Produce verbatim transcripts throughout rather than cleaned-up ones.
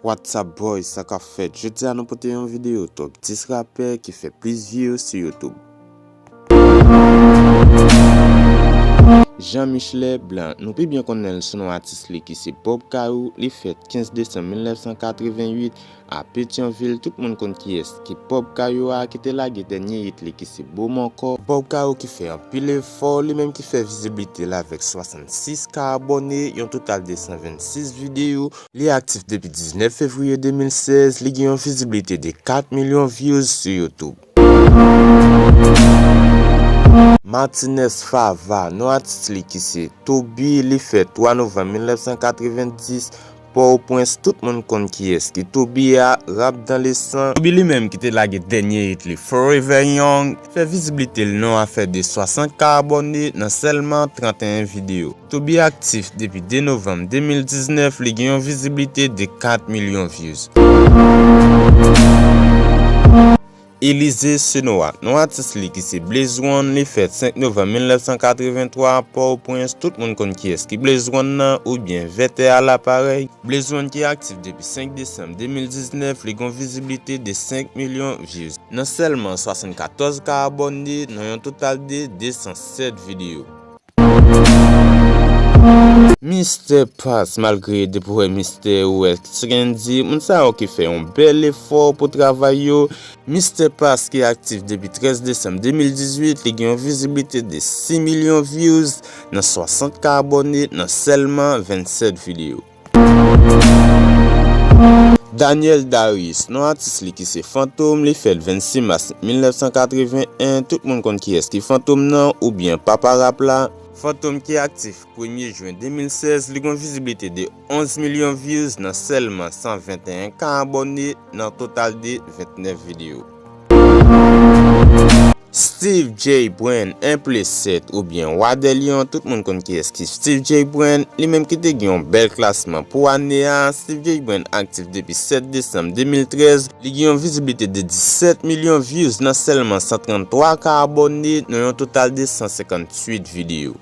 What's up boys, sa k ap fèt? Jodi a nou pote yon videyo top dis rapè ki fè plis views sou YouTube. Jean Michelet Blanc, nou pi byen konnen l sou non atis li ki se Bob Kayou, li fèt kenz desanm mil nèf san katreven uit a Petyonvil. Tout moun konn kiyès ki Bob Kayou a, ki te lage dènye hit li ki se Bo m ankò. Bob Kayou ki fè anpil efò, li menm ki fè viziblite l avèk swasannsis ka abòne, yon total de san vennsis videyo. Li aktif depi diznèf fevriye de mil sèz, li gen yon viziblite de kat milyon views sou YouTube. Martinez Fava, non atis li ki se Toby, li fèt twa novanm mil nèf san katreven dis, Pòtoprens, tout moun konn kiyès ki Toby a, rap dans le sang. Toby li menm ki te lage dènye hit li Forever Young, fè viziblite l non a fè de swasant ka abòne nan sèlman tranteyen videyo. Toby aktif depi de novanm de mil diznèf, li gen yon viziblite de kat milyon views. Elysée Senoa, non atis li ki se Blaze One, li fèt senk novanm mil nèf san katreven twa, Pòtoprens, tout moun konn kiyès ki Blaze One nan, oubyen Vètè a laparèy. Blaze One ki aktif depi senk desanm de mil diznèf, li gen yon viziblite de senk milyon views nan sèlman swasannkatòz ka abòne nan yon total de de san sèt videyo. Mister Pass, malgre depi w wè Mister ou wè Scandy, moun sa yo ki fè yon bèl efò pou travay yo. Mister Pass ki aktif depi trèz desanm de mil dizuit, li gen yon viziblite de sis milyon views nan swasant ka abòne nan sèlman vennsèt videyo. Daniel Darius, non atis li ki se Fantom, li fèt vennsis mas mil nèf san katreven en, tout moun konn kiyès ki Fantom nan, oubyen Papa Rap la. Fantom ki aktif premye jen de mil sèz, li gen yon viziblite de onz milyon views nan sèlman san venteyen ka abòne nan total de ventnèf videyo. Steve J Brand, Enplesèt oubyen Wa dè Lyon, tout moun konn kiyès ki Steve J Brand, li menm ki te gen yon bèl klasman pou ane a. Steve J Brand aktif depi sèt desanm de mil trèz, li gen yon viziblite de disèt milyon views nan sèlman san tranntwa ka abòne nan yon total de san senkantuit videyo.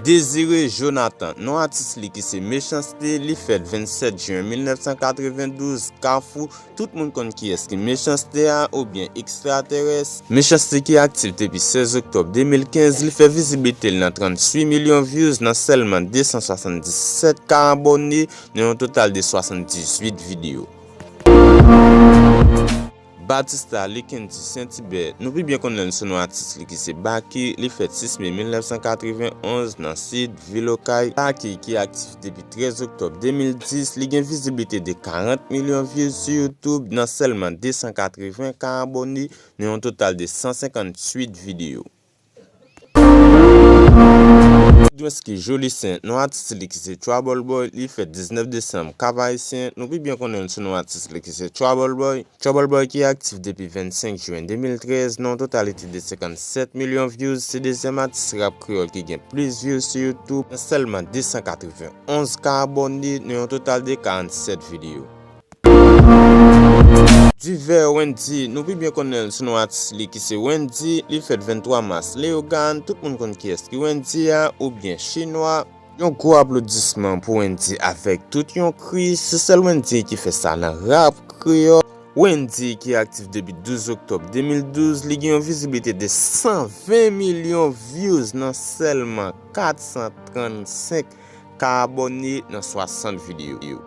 Désiré Jonathan, non atis li ki se Mechanste, li fèt vennsèt jen mil nèf san katrevendouz, Kafou, tout moun konn kiyès ki Mechanste a oubyen Ekstratèrès. Mechanste ki aktif depi sèz oktòb de mil kenz, li fè viziblite l nan tranntuit milyon views nan sèlman de san swasanndisèt ka abòne nan yon total de swasanndizuit videyo. Batista Likendy Saint-Hubert, nou pi byen konnen l sou non atis li ki se Baky, li fèt sis me mil nèf san katreven onz nan Sid, vil Okay. Baky ki aktif depi trèz oktòb de mil dis, li gen viziblite de karant milyon views sou YouTube nan sèlman de san katreven ka abòne nan yon total de san senkantuit videyo. Dwensky Jolicent, non atis li ki se Trouble Boy, li fèt diznèf desanm, Cap Haïtien, nou pi byen konnen l sou non atis li ki se Trouble Boy. Trouble Boy ki aktif depi vennsenk jen de mil trèz, nan yon totalite de senkannsèt milyon views, se dezyèm atis rap kreyòl ki gen plis views sou YouTube, nan sèlman de san katreven onz ka abòne, nan yon total de karannsèt videyo. Divers Wendy, nou pi byen konnen l sou non atis li ki se Wendy, li fèt venntwa mas, Leyogàn, tout moun konn kiyès ki Wendy a, oubyen Chinwa. Yon gwo aplodisman pou Wendy avèk tout yon kri, se sèl Wendy ki fè sa nan rap kreyòl. Wendy ki aktif depi douz oktòb de mil douz, li gen yon viziblite de san ven milyon views nan sèlman kat san trannsenk ka abòne nan swasant videyo.